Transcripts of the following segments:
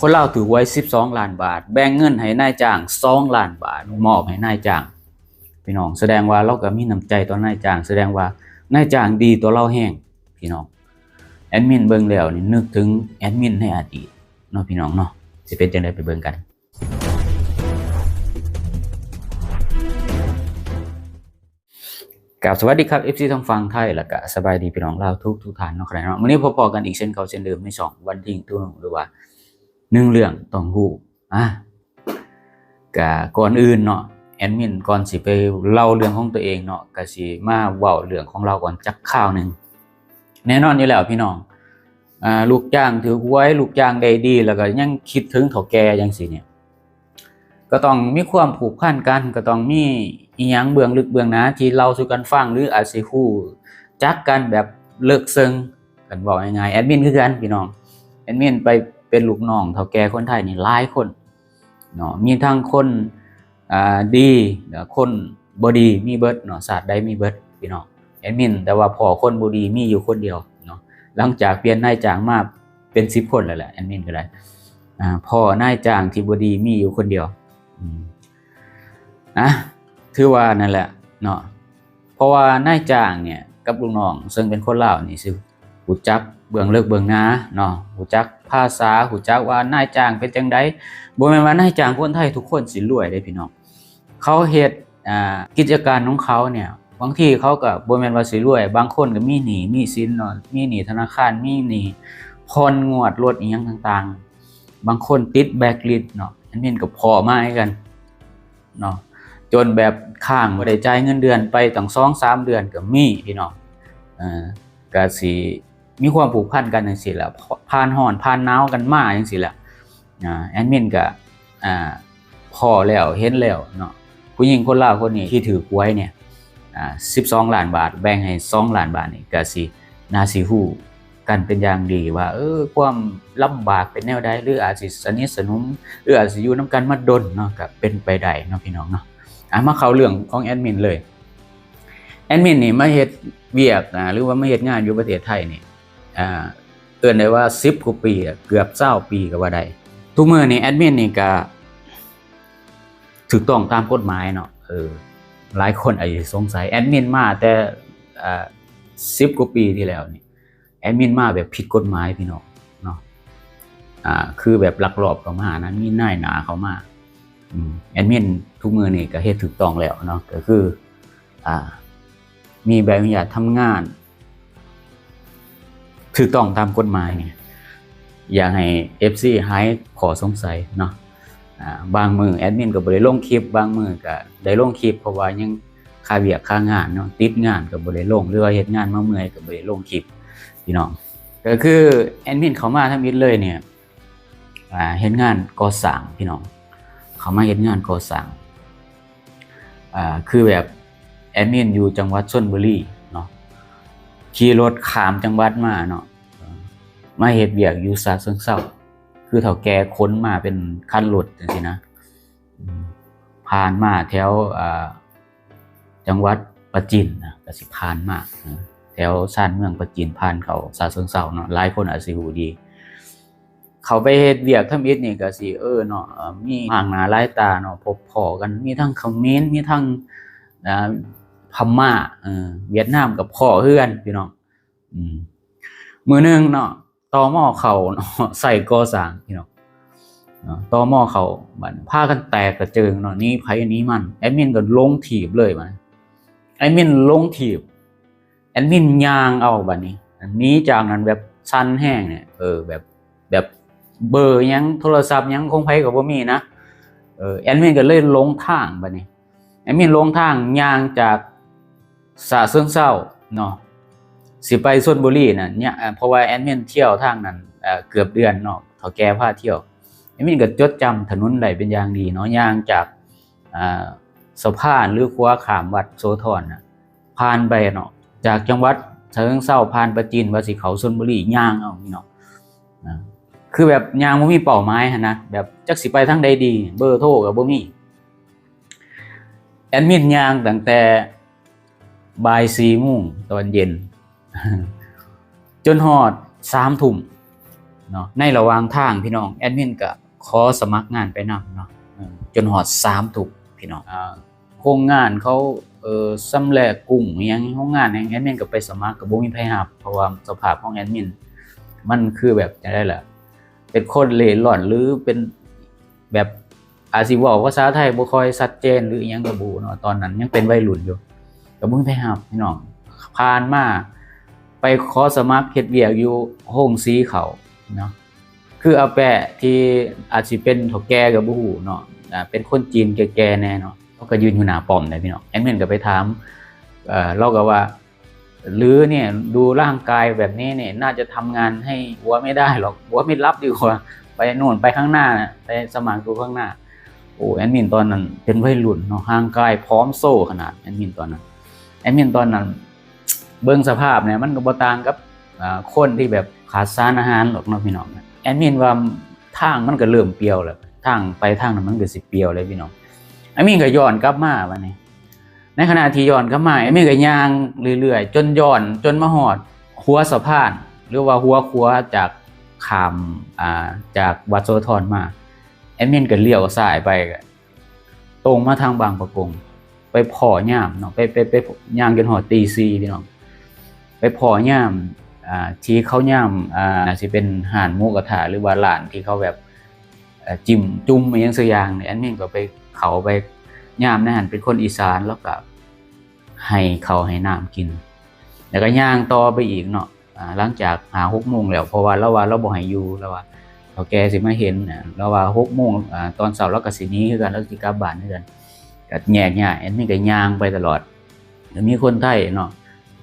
ຄົນລາວຖືກຫວຍສິບສອງລ້ານບາດ ແບ່ງເງິນໃຫ້ນາຍຈ້າງສອງລ້ານບາດ ມອບໃຫ້ນາຍຈ້າງ. ພີ່ນ້ອງ, ສະແດງວ່າລາວກໍມີນ້ຳໃຈຕໍ່ນາຍຈ້າງ, ສະແດງວ່ານາຍຈ້າງດີຕໍ່ລາວແຮງ. ພີ່ນ້ອງ, ແອດມິນເບິ່ງແລ້ວນີ້ ນຶກເຖິງແອດມິນໃນອະດີດເນາະ ພີ່ນ້ອງເນາະ. ຊິເປັນຈັ່ງໃດ ໄປເບິ່ງກັນ. ກາບສະຫວັດດີຄັບ ເອັຟຊີ ທາງຝັ່ງໄທ ແລ້ວກະສະບາຍດີພີ່ນ້ອງລາວທຸກໆທ່ານເນາະ ເນາະ. ມື້ນີ້ພົບພໍ້ກັນອີກເຊັ່ນເກົ່າເຊັ່ນເດີມໃນຊ່ອງວັນທິງທູໜຶ່ງ ຫຼືວ່າໜຶ່ງເລື່ອງຕ້ອງຮູ້. ອາ ກະກ່ອນອື່ນເນາະ ແອດມິນ ກ່ອນຊິໄປເລົ່າເລື່ອງຂອງຕົວເອງເນາະ ກະຊິມາເວົ້າເລື່ອງຂອງລາວກ່ອນຈັກຄາວໜຶ່ງ. ແນ່ນອນຢູ່ແລ້ວພີ່ນ້ອງ ອາ ລູກຈ້າງຖືກຫວຍ ລູກຈ້າງໄດ້ດີ ແລ້ວກໍຍັງຄິດເຖິງເຖົ້າແກ່ຈັ່ງຊີ້ນີ້ ກໍຕ້ອງມີຄວາມຜູກພັນກັນ ກໍຕ້ອງມີອີ່ຫຍັງເບື້ອງເລິກເບື້ອງໜາທີ່ເລົ່າສູ່ກັນຟັງ ຫຼືອາດຊິຮູ້ຈັກກັນແບບເລິກເຊິ່ງ. ກັນເວົ້າງ່າຍໆ ແອດມິນຄືກັນພີ່ນ້ອງ, ແອດມິນໄປເປັນລູກນ້ອງເຖົ້າແກ່ຄົນໄທນີ້ຫຼາຍຄົນເນາະ ມີທັງຄົນ ອ່າ ດີ ແລະ ຄົນບໍ່ດີ ມີເບິດເນາະ ຊາດໃດມີເບິດພີ່ນ້ອງ. ແອດມິນ ແຕ່ວ່າພໍ້ຄົນບໍ່ດີມີຢູ່ຄົນດຽວເນາະ ຫຼັງຈາກປ່ຽນນາຍຈ້າງມາເປັນສິບຄົນແລ້ວແຫຼະ ແອດມິນກໍໄດ້ ອ່າ ພໍ້ນາຍຈ້າງທີ່ບໍ່ດີມີຢູ່ຄົນດຽວ. ອາ ຖືວ່ານັ້ນແຫຼະເນາະ ເພາະວ່ານາຍຈ້າງນີ້ກັບລູກນ້ອງເຊິ່ງເປັນຄົນລາວນີ້ຊິ ຮູ້ຈັກເບື້ອງເລິກເບື້ອງໜາເນາະ ຮູ້ຈັກພາສາ ຮູ້ຈັກວ່ານາຍຈ້າງເປັນຈັ່ງໃດ. ບໍ່ແມ່ນວ່ານາຍຈ້າງຄົນໄທທຸກຄົນຊິລວຍເດ້ພີ່ນ້ອງ. ເຂົາເຮັດ ອ່າ ກິດຈະການຂອງເຂົານີ້ ບາງທີເຂົາກໍບໍ່ແມ່ນວ່າຊິລວຍ ບາງຄົນກໍມີໜີ້ມີສິນເນາະ ມີໜີ້ທະນາຄານ ມີໜີ້ຜ່ອນງວດລົດອີ່ຫຍັງຕ່າງໆ ບາງຄົນຕິດແບລັກລິດເນາະ. ແອດມິນກໍພໍ້ມາຄືກັນ ເນາະ ຈົນແບບຄ້າງບໍ່ໄດ້ຈ່າຍເງິນເດືອນໄປຕັ້ງສອງສາມເດືອນກໍມີພີ່ນ້ອງ. ເອີ ກໍຊິມີຄວາມຜູກພັນກັນຈັ່ງຊີ້ແຫຼະ ຜ່ານຮ້ອນຜ່ານໜາວກັນມາຈັ່ງຊີ້ແຫຼະ. ອາ ແອດມິນກໍ ອາ ພໍ້ແລ້ວເຫັນແລ້ວເນາະ ຜູ້ຍິງຄົນລາວຄົນນີ້ທີ່ຖືກຫວຍນີ້ ອາ ສິບສອງລ້ານບາດ ແບ່ງໃຫ້ສອງລ້ານບາດນີ້ ກໍຊິໜ້າຊິຮູ້ ກັນເປັນຢ່າງດີວ່າ ເອີ ຄວາມລຳບາກເປັນແນວໃດ ຫຼືອາດຊິສະໜິດສະໜົມ ຫຼືອາດຊິຢູ່ນຳກັນມາດົນເນາະ ກໍເປັນໄປໄດ້ເນາະ ພີ່ນ້ອງເນາະ. ອາ ມາເຂົ້າເລື່ອງຂອງແອດມິນເລີຍ. ແອດມິນນີ້ມາເຮັດວຽກ ອາ ຫຼືວ່າມາເຮັດງານຢູ່ປະເທດໄທນີ້ ອາ ເອີ້ນໄດ້ວ່າສິບກວ່າປີ ເກືອບຊາວປີກໍວ່າໄດ້. ທຸກມື້ນີ້ແອດມິນນີ້ກໍຖືກຕ້ອງຕາມກົດໝາຍເນາະ. ເອີ ຫຼາຍຄົນອາດຈະສົງໄສ ແອດມິນມາແຕ່ ອາ ສິບກວ່າປີທີ່ແລ້ວນີ້ ແອດມິນມາແບບຜິດກົດໝາຍພີ່ນ້ອງເນາະ ອາ ຄືແບບລັກລອບເຂົ້າມານະ ມີນາຍໜ້າເຂົ້າມາ. ອາ ແອດມິນທຸກມື້ນີ້ກໍເຮັດຖືກຕ້ອງແລ້ວເນາະ ກໍຄື ອາ ມີໃບອະນຸຍາດທຳງານຖືກຕ້ອງຕາມກົດໝາຍນີ້ ຢາກໃຫ້ເອັຟຊີຫາຍຂໍ້ສົງໄສເນາະ. ອາ ບາງມື້ແອດມິນກໍບໍ່ໄດ້ລົງຄລິບ ບາງມື້ກໍໄດ້ລົງຄລິບ ເພາະວ່າຍັງຄາວຽກຄາງານເນາະ ຕິດງານກໍບໍ່ໄດ້ລົງ ຫຼືວ່າເຮັດງານມາເມື່ອຍກໍບໍ່ໄດ້ລົງຄລິບພີ່ນ້ອງ. ກໍຄືແອດມິນເຂົ້າມາທຳອິດເລີຍນີ້ ອາ ເຮັດງານກໍ່ສ້າງພີ່ນ້ອງ ເຂົ້າມາເຮັດງານກໍ່ສ້າງ. ອາ ຄືແບບແອດມິນຢູ່ຈັງຫວັດຊົນບຸລີເນາະ ຂີ່ລົດຂ້າມຈັງຫວັດມາເນາະ ມາເຮັດວຽກຢູ່ສະເຊີງເຊົາ ຄືເຖົ້າແກ່ຂົນມາເປັນຄັນລົດຈັ່ງຊີ້ນະ. ອາ ຜ່ານມາແຖວ ອາ ຈັງຫວັດປາຈີນນະ ກໍຊິຜ່ານມາ ອາ ແຖວຊານເມືອງປາຈີນ ຜ່ານເຂົ້າສະເຊີງເຊົາເນາະ ຫຼາຍຄົນອາດຊິຮູ້ດີ. ເຂົ້າໄປເຮັດວຽກທຳອິດນີ້ກໍຊິ ເອີ ເນາະ ເອີ ມີມາກໜ້າຫຼາຍຕາເນາະ ພົບພໍ້ກັນ ມີທັງຂະເໝນ ມີທັງ ອາ ພະມ້າ ເອີ ຫວຽດນາມກໍພໍ້ຄືກັນພີ່ນ້ອງ. ອືມ ມື້ໜຶ່ງເນາະ ຕໍມໍເຂົ້າເນາະ ໄຊກໍ່ສ້າງພີ່ນ້ອງ ເນາະ ຕໍມໍເຂົ້າ ບັດພາກັນແຕກກະເຈິງເນາະ ໜີໃຜໜີມັນ. ແອດມິນກໍລົງຖີບເລີຍ ບັດແອດມິນລົງຖີບ ແອດມິນຍ່າງເອົາບັດນີ້ ໜີຈາກນັ້ນແບບສັ່ນແຮງນີ້ ເອີ ແບບ ແບບເບີຫຍັງ ໂທລະສັບຫຍັງຂອງໃຜກໍບໍ່ມີນະ. ເອີ ແອດມິນກໍເລີຍຫຼົງທາງບັດນີ້ ແອດມິນຫຼົງທາງຍ່າງຈາກສະເຊີງເຊົາເນາະ ຊິໄປຊົນບຸລີນະ ເພາະວ່າແອດມິນທ່ຽວທາງນັ້ນ ເອີ ເກືອບເດືອນເນາະ ເຖົ້າແກ່ພາທ່ຽວ. ແອດມິນກໍຈົດຈຳຖະໜົນໄດ້ເປັນຢ່າງດີເນາະ ຍ່າງຈາກ ອາ ສະພານ ຫຼື ຂົວຂ້າມວັດໂສທອນນະ ຜ່ານໄປເນາະ ຈາກຈັງຫວັດສະເຊີງເຊົາ ຜ່ານປາຈີນ ວ່າຊິເຂົ້າຊົນບຸລີ ຍ່າງເອົານີ້ເນາະ ນະ ຄືແບບຍ່າງບໍ່ມີເປົ້າໝາຍຫັ້ນນະ ແບບຈັກຊິໄປທາງໃດດີ ເບີໂທກໍບໍ່ມີ. ແອດມິນຍ່າງຕັ້ງແຕ່ບ່າຍສີ່ໂມງຕອນເຢັນ ຈົນຮອດສາມທຸ່ມ ເນາະ. ໃນລະຫວ່າງທາງພີ່ນ້ອງ ແອດມິນກໍຂໍສະໝັກງານໄປນຳເນາະ ເອີ ຈົນຮອດສາມທຸ່ມພີ່ນ້ອງ. ອາ ໂຮງງານເຂົາ ເອີ ຊຳແລກຸ້ງອີ່ຫຍັງ ໂຮງງານຫຍັງ ແອດມິນກໍໄປສະໝັກ ກໍບໍ່ມີໃຜຮັບ ເພາະວ່າສະພາບຂອງແອດມິນມັນຄືແບບຈັ່ງໃດລະ ເປັນຄົນເລ່ລ່ອນ ຫຼືເປັນແບບ ອາດຊິເວົ້າພາສາໄທບໍ່ຄ່ອຍຊັດເຈນ ຫຼືອີ່ຫຍັງກໍບໍ່ຮູ້ເນາະ. ຕອນນັ້ນຍັງເປັນໄວລຸ້ນຢູ່ ກໍບໍ່ມີໃຜຮັບພີ່ນ້ອງ. ຜ່ານມາໄປຂໍສະໝັກເຮັດວຽກຢູ່ໂຮງສີເຂົ້າເນາະ ຄືອາແປະທີ່ອາດຊິເປັນເຖົ້າແກ່ກໍບໍ່ຮູ້ເນາະ ອາ ເປັນຄົນຈີນແກ່ໆແດ່ເນາະ. ເຂົາກໍຢືນຢູ່ໜ້າປ້ອມເດ້ພີ່ນ້ອງ. ແອດມິນກໍໄປຖາມ ເອີ ລາວກໍວ່າ หรือเนี่ย ดูร่างกายแบบนี้เนี่ย น่าจะทำงานให้อัวไม่ได้หรอก อัวไม่รับดีกว่า ไปโน่น ไปข้างหน้า ไปสมัครดูข้างหน้า. โอ้ แอดมินตอนนั้นเป็นวัยรุ่นเนาะ ร่างกายผอมโซขนาด แอดมินตอนนั้น แอดมินตอนนั้นเบิ่งสภาพเนี่ย มันก็บ่ต่างกับ อ่า คนที่แบบขาดสารอาหารหรอกเนาะพี่น้อง. แอดมินว่าทางมันก็เริ่มเปลี่ยวแล้ว ทางไปทางนั้นมันก็สิเปลี่ยวแล้วพี่น้อง. แอดมินก็ย้อนกลับมาบัดนี้ ในขณะที่ย้อนกลับมา แอดมินก็ย่างเรื่อยๆ จนย้อน จนมาฮอดหัวสะพาน หรือว่าหัวขัวจากข้าม อ่า จากวัดโสธรมา แอดมินก็เลี้ยวซ้ายไป ก็ตรงมาทางบางปะกง ไปพ้อยามเนาะ ไป ไป ไป ย่างจนฮอดตีสี่พี่น้อง ไปพ้อยาม อ่า ที่เขายาม อ่า น่าสิเป็นร้านหมูกระทะ หรือว่าร้านที่เขาแบบ เอ่อ จิ้มจุ่มอิหยังสักอย่างนี่ แอดมินก็ไป เข้าไป ยามในหั้นเป็นคนอีสาน แล้วก็ให้ข้าวให้น้ำกิน แล้วก็ย่างต่อไปอีกเนาะ อ่า หลังจากห้าหกโมงแล้ว เพราะว่าลาวว่าลาวบ่ให้อยู่ ลาวว่าเฒ่าแก่สิมาเห็นนะ ลาวว่าหกโมง อ่า ตอนเช้าลาวก็สิหนีคือกัน ลาวสิกลับบ้านคือกัน ก็แยกย้าย แอดมินก็ย่างไปตลอด ก็มีคนไทยเนาะ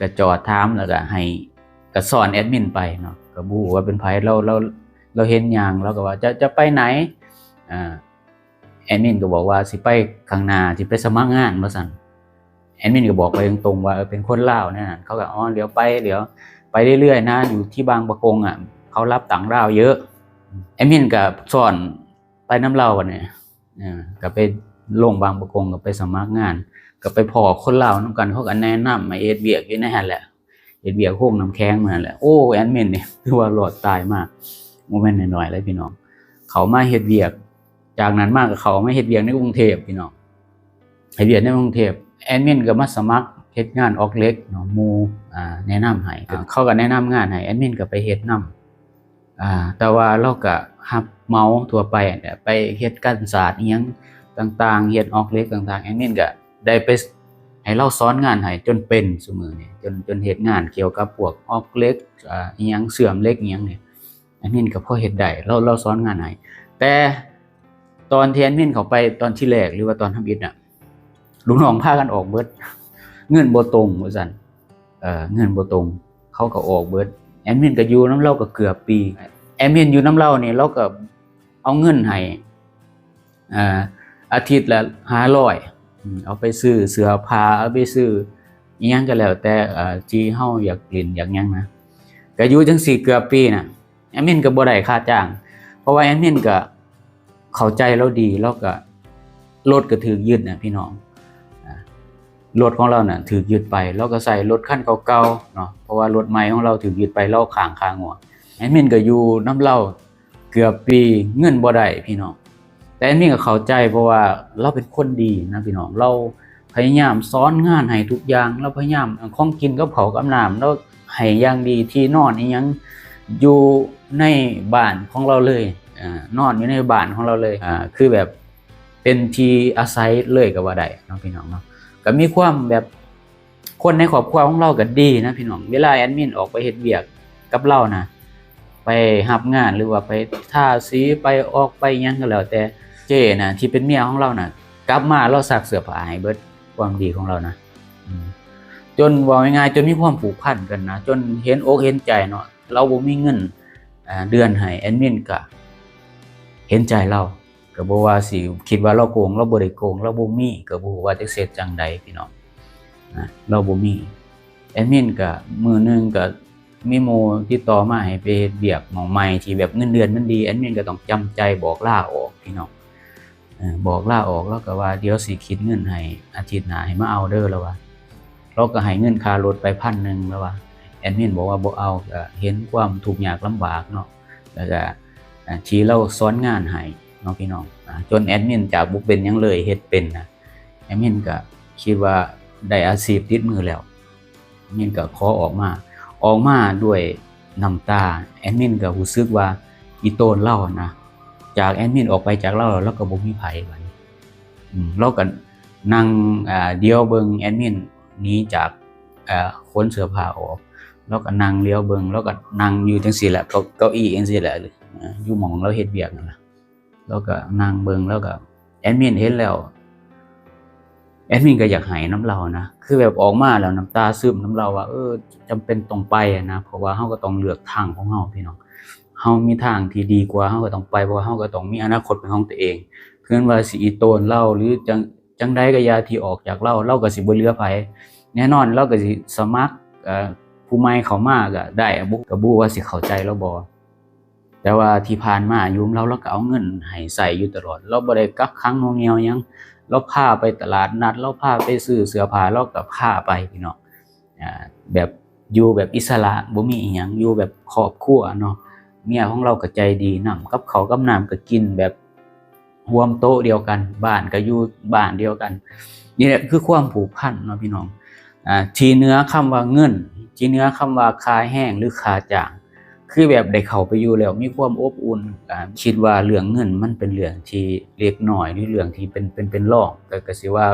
ก็จอดถาม แล้วก็ให้ ก็ซ้อนแอดมินไปเนาะ ก็บ่ฮู้ว่าเป็นไผ ลาว ลาว ลาวเห็นย่าง ลาวก็ว่า จะ จะไปไหน อ่า แอดมินก็บอกว่า สิไปข้างหน้า สิไปสมัครงาน ว่าซั่น แอดมินก็บอกไปตรงๆ ว่า เออ เป็นคนลาวแนวนั้น เขาก็ อ๋อ เดี๋ยวไป เดี๋ยวไปเรื่อยๆ นะ อยู่ที่บางปะกงอะ เขารับต่างด้าวเยอะ แอดมินก็ซ้อนไปนำลาวบัดนี้ เออ ก็ไปลงบางปะกง ก็ไปสมัครงาน ก็ไปพ้อคนลาวนำกัน เขาก็แนะนำให้เฮ็ดเวียกอยู่ในหั้นแหละ เฮ็ดเวียกโฮงน้ำแข็งนั่นแหละ โอ้ แอดมินนี่ถือว่ารอดตายมา บ่แม่นน้อยๆ เลยพี่น้อง เข้ามาเฮ็ดเวียก จากนั้นมาก็เข้ามาเฮ็ดเวียกในกรุงเทพฯ พี่น้อง เฮ็ดเวียกในกรุงเทพฯ แอดมินก็มาสมัครเฮ็ดงานออกเหล็กเนาะ หมู่ อ่า แนะนำให้ อ่า เขาก็แนะนำงานให้ แอดมินก็ไปเฮ็ดนำ อ่า แต่ว่าลาวก็รับเหมาทั่วไปนั่นแหละ ไปเฮ็ดกันศาสตร์อิหยังต่างๆ เฮ็ดออกเหล็กต่างๆ แอดมินก็ได้ไปให้ลาวสอนงานให้จนเป็นซุมื้อนี้ จน จนเฮ็ดงานเกี่ยวกับพวกออกเหล็ก อ่า อิหยังเชื่อมเหล็กอิหยังนี่ แอดมินก็พอเฮ็ดได้ ลาว ลาวสอนงานให้ แต่ตอนที่แอดมินเข้าไปตอนทีแรก หรือว่าตอนทำอิฐน่ะ ลูกน้องพากันออกเบิด เงินบ่ตรงว่าซั่น เอ่อ เงินบ่ตรง เขาก็ออกเบิด แอดมินก็อยู่นำลาวก็เกือบปี แอดมินอยู่นำลาวนี่ ลาวก็เอาเงินให้ เอ่อ อาทิตย์ละห้าร้อย อืม เอาไปซื้อเสื้อผ้า เอาไปซื้ออิหยังก็แล้วแต่ เอ่อ ที่เฮาอยากเล่นอยากหยังนะ ก็อยู่จั่งซี้เกือบปีน่ะ แอดมินก็บ่ได้ค่าจ้าง เพราะว่าแอดมินก็เข้าใจลาวดี ลาวก็ รถก็ถูกยึดน่ะพี่น้อง อ่า รถของลาวน่ะถูกยึดไป ลาวก็ใช้รถคันเก่าๆ เนาะ เพราะว่ารถใหม่ของลาวถูกยึดไป ลาวค้างค่างวด แอดมินก็อยู่นำลาวเกือบปี เงินบ่ได้พี่น้อง แต่แอดมินก็เข้าใจ เพราะว่าลาวเป็นคนดีนะพี่น้อง ลาว พยายามสอนงานให้ทุกอย่าง ลาวพยายาม ของกินกับข้าวกับน้ำ ลาวให้อย่างดี ที่นอนอิหยัง อยู่ในบ้านของลาวเลย อ่า นอนอยู่ในบ้านของลาวเลย อ่า คือแบบเป็นที่อาศัยเลยก็ว่าได้เนาะพี่น้องเนาะ ก็มีความแบบ คนในครอบครัวของลาวก็ดีนะพี่น้อง เวลาแอดมินออกไปเฮ็ดเวียกกับลาวนะ ไปรับงาน หรือว่าไปทาสี ไปออกไปหยังก็แล้วแต่ เจ้นะ ที่เป็นเมียของลาวนะ กลับมาลาวซักเสื้อผ้าให้เบิด ความดีของลาวนะ อืม จนเว้าง่ายๆ จนมีความผูกพันกันนะ จนเห็นอกเห็นใจเนาะ ลาวบ่มีเงิน อ่า เดือนให้ แอดมินก็เห็นใจลาว ก็บ่ว่าสิคิดว่าลาวโกง ลาวบ่ได้โกง ลาวบ่มี ก็บ่ฮู้ว่าจักสิเฮ็ดจั่งใดพี่น้อง นะ ลาวบ่มี แอดมินก็มื้อหนึ่งก็มีหมู่ติดต่อมาให้ไปเฮ็ดเวียกหม่องใหม่ที่แบบเงินเดือนมันดี แอดมินก็ต้องจำใจบอกลาออกพี่น้อง เอ่อ บอกลาออก ลาวก็ว่าเดี๋ยวสิคิดเงินให้อาทิตย์หน้าให้มาเอาเด้อ ลาวว่า ลาวก็ให้เงินค่ารถไปพันหนึ่ง ลาวว่า แอดมินบอกว่าบ่เอา ก็เห็นความทุกข์ยากลำบากเนาะ ແລ້ວກະ ອ່າ ທີ່ລາວສອນງານໃຫ້ເນາະພີ່ນ້ອງ ອ່າ ຈົນແອດມິນຈາກບໍ່ເປັນຫຍັງເລີຍເຮັດເປັນນະ ແອດມິນກະຄິດວ່າໄດ້ອາຊີບຕິດມືແລ້ວ ແອດມິນກະຂໍອອກມາ ອອກມາດ້ວຍນ້ຳຕາ ແອດມິນກະຮູ້ສຶກວ່າອີ່ໂຕນລາວນະ ຈາກແອດມິນອອກໄປຈາກລາວແລ້ວ ລາວກະບໍ່ມີໃຜບາດນີ້ ອືມ ລາວກະນັ່ງ ອ່າ ດຽວເບິ່ງແອດມິນໜີຈາກ ອ່າ ຂົນເສື້ອຜ້າອອກ ລາວກະນັ່ງດຽວເບິ່ງ ລາວກະນັ່ງຢູ່ຈັ່ງຊີ້ແຫຼະ ເກົ້າ ເກົ້າອີ່ຈັ່ງຊີ້ແຫຼະ ອ່າ ຢູ່ໝ່ອງລາວເຮັດວຽກນັ້ນລະ ລາວກະນັ່ງເບິ່ງ ລາວກະ ແອດມິນເຫັນແລ້ວ ແອດມິນກະຢາກໄຫ້ນຳລາວນະ ຄືແບບອອກມາແລ້ວນ້ຳຕາຊຶມນຳລາວວ່າ ເອີ ຈຳເປັນຕ້ອງໄປຫັ້ນນະ ເພາະວ່າເຮົາກະຕ້ອງເລືອກທາງຂອງເຮົາພີ່ນ້ອງ ເຮົາມີທາງທີ່ດີກວ່າ ເຮົາກະຕ້ອງໄປ ເພາະວ່າເຮົາກະຕ້ອງມີອະນາຄົດເປັນຂອງຕົວເອງ ເຖິງວ່າຊິອີ່ໂຕນລາວ ຫຼື ຈັ່ງ ຈັ່ງໃດກະຢ່າທີ່ອອກຈາກລາວ ລາວກະຊິບໍ່ເຫຼືອໃຜ ແນ່ນອນລາວກະຊິສະໝັກ ເອີ ຜູ້ໃໝ່ເຂົ້າມາກະໄດ້ ກະບໍ່ຮູ້ວ່າຊິເຂົ້າໃຈລາວບໍ່ ແຕ່ວ່າທີ່ຜ່ານມາຢູ່ນຳລາວ ລາວກະເອົາເງິນໃຫ້ໃຊ້ຢູ່ຕະຫຼອດ ລາວບໍ່ໄດ້ກັກຂັງໜ່ວງໜ່ຽວຫຍັງ ລາວພາໄປຕະຫຼາດນັດ ລາວພາໄປຊື້ເສື້ອຜ້າ ລາວກະພາໄປພີ່ນ້ອງ ອ່າ ແບບຢູ່ແບບອິດສະຫຼະ ບໍ່ມີອີ່ຫຍັງ ຢູ່ແບບຄອບຄົວເນາະ ເມຍຂອງລາວກະໃຈດີນຳ ກັບເຂົ້າກັບນ້ຳກະກິນແບບ ຮ່ວມໂຕະດຽວກັນ ບ້ານກະຢູ່ບ້ານດຽວກັນ ນີ້ແຫຼະຄືຄວາມຜູກພັນເນາະພີ່ນ້ອງ ອ່າ ທີ່ເໜືອຄຳວ່າເງິນ ທີ່ເໜືອຄຳວ່າຄ່າແຮງ ຫຼື ຄ່າຈ້າງ ຄືແບບໄດ້ເຂົ້າໄປຢູ່ແລ້ວມີຄວາມອົບອຸ່ນ ອ່າ ຄິດວ່າເລື່ອງເງິນມັນເປັນເລື່ອງທີ່ເລັກນ້ອຍ ຫຼື ເລື່ອງທີ່ເປັນ ເປັນ ເປັນລອງ ກະ ກະຊິວ່າ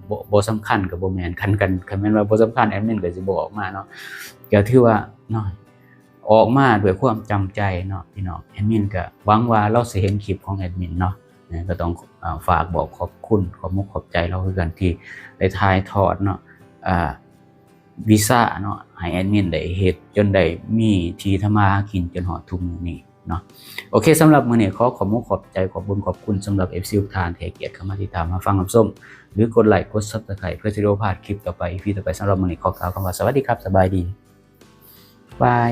ບໍ່ ບໍ່ສຳຄັນກະບໍ່ແມ່ນ ຄັນ ຄັນ ຄັນແມ່ນວ່າບໍ່ສຳຄັນ ແອດມິນກະຊິບໍ່ອອກມາເນາະ ກະຖືວ່າເນາະ ອອກມາດ້ວຍຄວາມຈຳໃຈເນາະພີ່ນ້ອງ ແອດມິນກະຫວັງວ່າລາວຊິເຫັນຄລິບຂອງແອດມິນເນາະ ກະຕ້ອງ ເອີ ຝາກບອກຂອບຄຸນ ຂອບມຸກຂອບໃຈລາວຄືກັນ ທີ່ໄດ້ຖ່າຍທອດເນາະ ເອີ ວິຊາເນາະ ໃຫ້ແອດມິນໄດ້ເຮັດ ຈົນໄດ້ມີທີ່ທຳມາຫາກິນຈົນຮອດທຸກມື້ນີ້ເນາະ ໂອເຄ ສຳລັບມື້ນີ້ຂໍຂອບມຸກຂອບໃຈ ຂອບບຸນຂອບຄຸນສຳລັບເອັຟຊີທຸກທ່ານທີ່ໃຫ້ກຽດເຂົ້າມາຕິດຕາມ ມາຟັງ ຮັບຊົມ ຫຼື ກົດໄລກ໌ ກົດ Subscribe ເພື່ອຊິໄດ້ບໍ່ພາດຄລິບຕໍ່ໄປ ອີ ພີ ຕໍ່ໄປ ສຳລັບມື້ນີ້ຂໍກ່າວຄຳວ່າສະຫວັດດີຄັບ ສະບາຍດີ ບາຍ.